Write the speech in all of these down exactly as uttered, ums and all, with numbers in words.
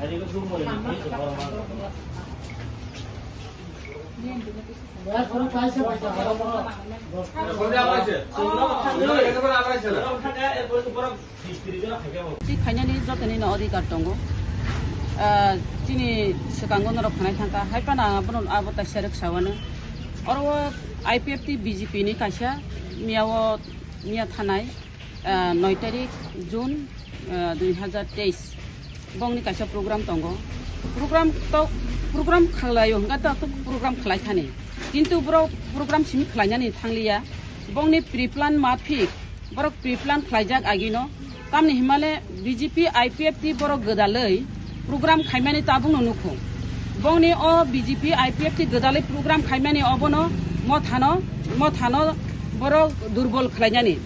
Twi khainani jotonino adhikar tongo. Ah, chini swkango norok khanai thangkha, hai phano ang abono abo kaisa rwk sawano. Oro o I P F T B J P ni kaisa miyao, miya thanai, ah, noi tarik June, ah, dui hazar teis. Bongni kaisa program tongo. Program to, program khlaio hwnkha to, to program khlai thani. Kintu borok program simi khlainani thangliya. Bongni pre-plan maphik, borok pre-plan khlaijak agino. Tamni himale B J P I P F T borok gwdalwi program khaimani tabukno nukho. Bongni o B J P I P F T gwdalwi program khaimani obono mothano, mothano borok durbol khlainani.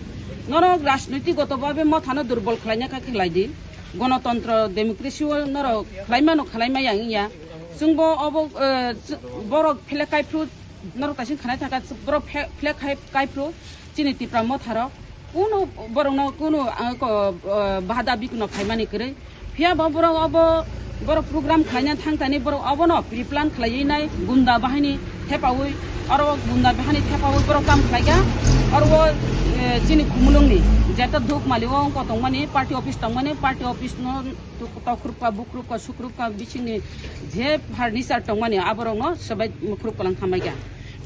Norok rajnoitik goto babe mothano durbol khlaina kha khlai di. Gonotontro, democracy o norok khlai mano, khlai maya wngya. Chwngbo obo, eh, ch-, borok phle kaiphru norok taising khanai thangkha, ch-, borok phe-, phle khai-, kaiphru chini Tipra motharok. Kuno borokno kuno, ah, ko, ah, bada bikno khaimani kwrwi. Phiya bo borok obo, borok program khlaina thangthani borok obono pre-plan khlaiwi nai gunda bahini thepawi, oro gunda bahini thepawi borok kam khlaikha. Oro, eh, chini Khumulwngni jeta Dhukmali o wngkha tongmani, party office tongmani, party office no tokhorupka, bukrupka, sukrupka bisingni je furniture tongmani aborokno swbai mukhurupka lang thangbaikha.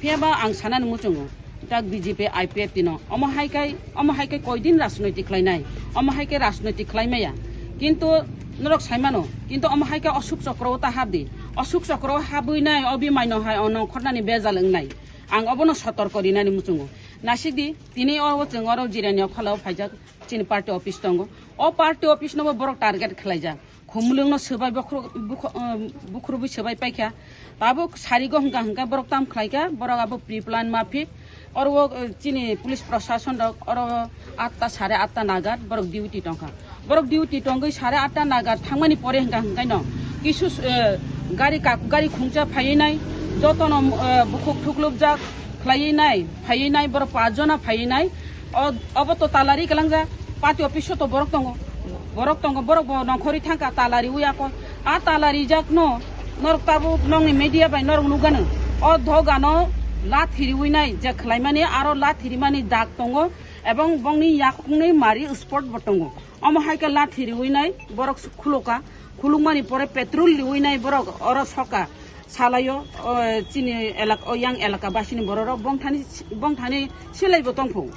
Phiya ba ang sanani muchungo. Tak B J P I P F T no. Omo hai kai, omo hai kai koidin rajnoitik khlainai? Omo hai kai rajnoitik khlai maya. Kintu norok sai mano, kintu omo hai kai Ashok Chakra o ta hap di. Ashok Chakra o habwi nai obi maino hai ono khornani bejal wngnai. Ang obono sotorko rinani muchungo. Nasik di, tini o chwng oro Jirani o khala o phaijak chini party office tongo. O party office no bo borok target khlaijak. Khumulwngno swbai bokhro-, bukho-, um, bukhurubwi swbai paikha. Tabuk sarigo hwnkha hwnkha borok tam khlaikha, borok abo pre-plan maphik. Oro o, uh, chini police prosason rok oro atta, sare atta nagar borok duty tongkha. Borok duty tongwi sare atta nagar thangmani pore hwnkha hwnkhaino kisu, uh, gari kak-, gari khungcha phaiwi nai, jotono, uh, bukhuk thuklubjak khlaiwi nai, phaiwi nai, borok pach jona phaiwi nai. O, obo to talari kwlangjak, party office o to borok tongo, borok tongo, borok bo nongkhorwi thangkha, talari wi ako. A talarijakno norok tabuk nokni media bai norok nukgano. O dogano lathiriwi nai je khlaimani, aro lathirimani dak tongo, ebong bongni yakungni mari spot bo tongo. Omo hai khe lathiriwi nai borok khulokha, khulukmani pore petrol riwi nai borok oro soka. Salaio, o, chini elak-, o yang elaka basini bororok bongthani, bongthani silaibo tongkho,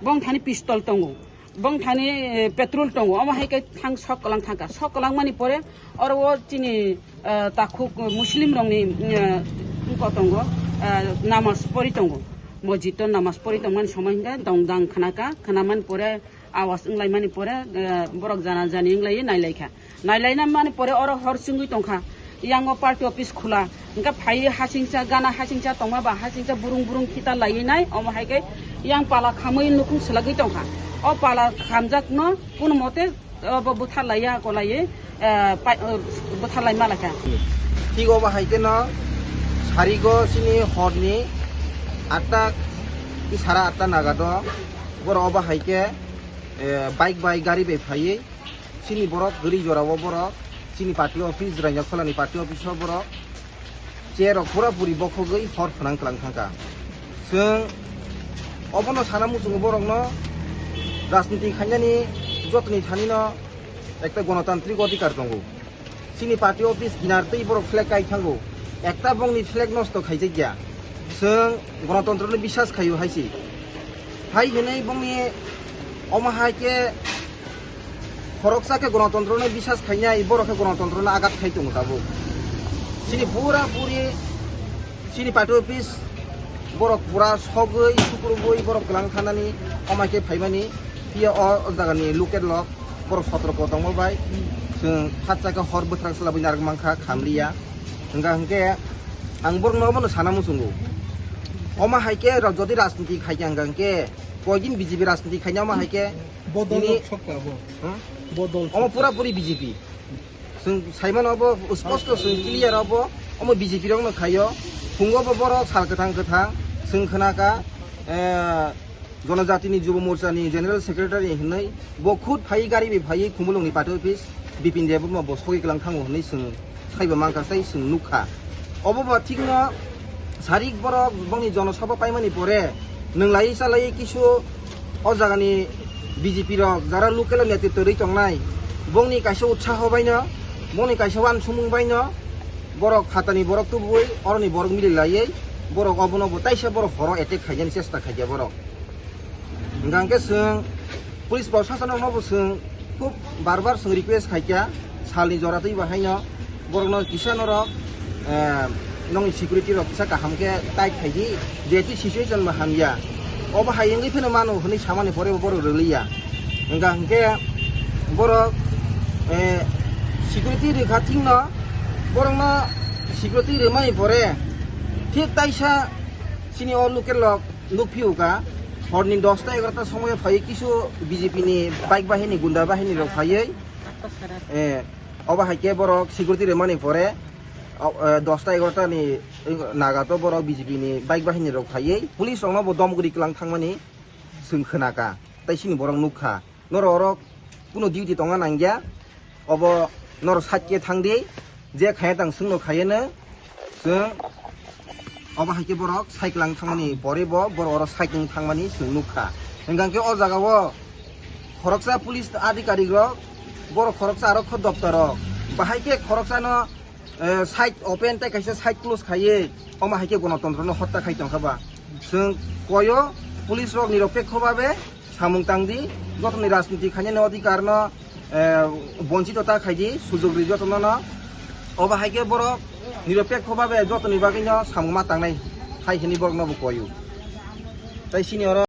bongthani pistol tongo, bongthani, eh, petrol tongo. Omo hai khe thang sok kwlang thangkha. Sok kwlangmani pore oro o chini, eh, takhuk Muslim rokni, eh, wngkha tongo, eh, namas pori tongo. Mosjid o namas pori tongmani somoi hwnkhe dong dang khnakha, khnamani pore awas wnglaimani pore, eh, borok jana jani wnglaio nailaikha. Nailaina mani pore oro hor chwngwi tongkha. Yango party office khula. Hwnkhe phaiwi hasingcha, gana hasingcha tongma ba hasingcha burung burung khita laiwi nai. Omo hai khe yang pala khamwi nukhung swlagwi tongkha. O pala khamjakno kuno mote obo bwtharlaiya kolaiwi, eh, pai-, eh, bwtharlai malaikha. Thik obo hai kheno sarigo chini horni atta, sara atta nagado borok obo hai khe, eh, bike bai, gari bai phaiwi chini borok gari jorao borok chini party office, Rainjaksolani party office o borok chair rok pura puri bokhogwi hor phwnang kwlang thangkha. Chwng obono sana muchungo borokno rajniti khainani jotoni thanino ekta gonotantrik odhikar tongo. Chini party office kinar twi borok flag kai thango. Ekta bongni flag nosto khaijakya. Chwng gonotontrono biswas khaio hai se. Hai hwnwi bongni omo hai khe khoroksa khe gonotontrono biswas khainai, borok khe gonotontrono agat khai tongo tabuk. Chini pura puri chini party office borok pura sogwi sukrubwi borok kwlang thanani omo hai khe phaimani. Phiya o jagani local rok borok sotroko tongma bai chwng khatsa khe hor bwthrak swlabwi narwk mankha, khamliya. Hwnkha hwnkhe ang borokno obono sana muchungo. Omo hai khe ra-, jodi rajniti khaikha hwnkha hwnkhe koidin B J P rajniti khaina omo hai khe bodol tini rok sokha bo. Hmm? Bodol omo sokha. Pura puri B J P. Chwng saimano obo sposto chwng clear obo, omo B J P rokno khaio. Phungo bo borok sal kwthang kwthang chwng khnakha, eh, Jonojatini Jubo Morchani General Secretary hinwi bo khud phaiwi gari bai phaiwi Khumulwngni party office. Bipin Debbarma bo sogwi kwlang thango hwnwi chwng saiba mankha, tei chwng nukha. Obo ba thikno sarik borok bongni jonosabha paimani pore, nwng laiwi chalaiwi kisu o jagani B J P rok jara local o netritw rwi tongnai, bongni kaisa utsaho baino, bongni kaisa uansukmung baino borok phatani borok tubui oroni borok mili laiwi borok obono bo taisa borok horo attack khaijani chesta khaija borok. Hingkha hingkhe chwng police proshasonrokno bo chwng khub bar bar chwng request khaikha, salni jora twi bahaino borokno kisa norok, eh, nongni security rok kisa kaham khe tight khaidi, jehetu situation bo hamya. Obo hai wngwi phano mano hwnwi samani pore bo borok rwliya. Hingkha hingkhe borok, eh, security rwkha thikno, borokno security rwmani pore thik taisa chini o local rok nukphiyokha, horni dosta egarota somoyo phaiwi kisu B J P ni bike bahini, gunda bahini rok phaiwi, eh, obo hai khe borok security rwmani pore, o, eh, dosta egarota ni naga to borok B J P ni bike bahini rok phaiwi police rokno bo domguri kwlang thangmani chwng khwnakha, tei chini borok nukha. Norok oro kuno duty tongna nangya, obo norok side khe thangdi, je khaya tang chwngno khayano, chwng obo hai khe borok cyclang thangmani pore bo borok oro cycling thangmani chwng nukha. Hingkha khe o jaga o khoroksa police adhikarik rok, borok khoroksa aro kho doptar rok, bahai khe khoroksano eh, side open tei kaisa side close khaiwi, omo hai khe gonotontro no hotta khai tongkha ba. Chwng koyo police rok niropekho babe samung tangdi, jotoni rajniti khainani odhikar no, eh, bonchito ta khaidi, sujog ri jotono no. Obo hai khe borok niropekho babe jotoni bagwi no samung ma tangnai hai hwnwi borok no bo koyo. Tai sini oro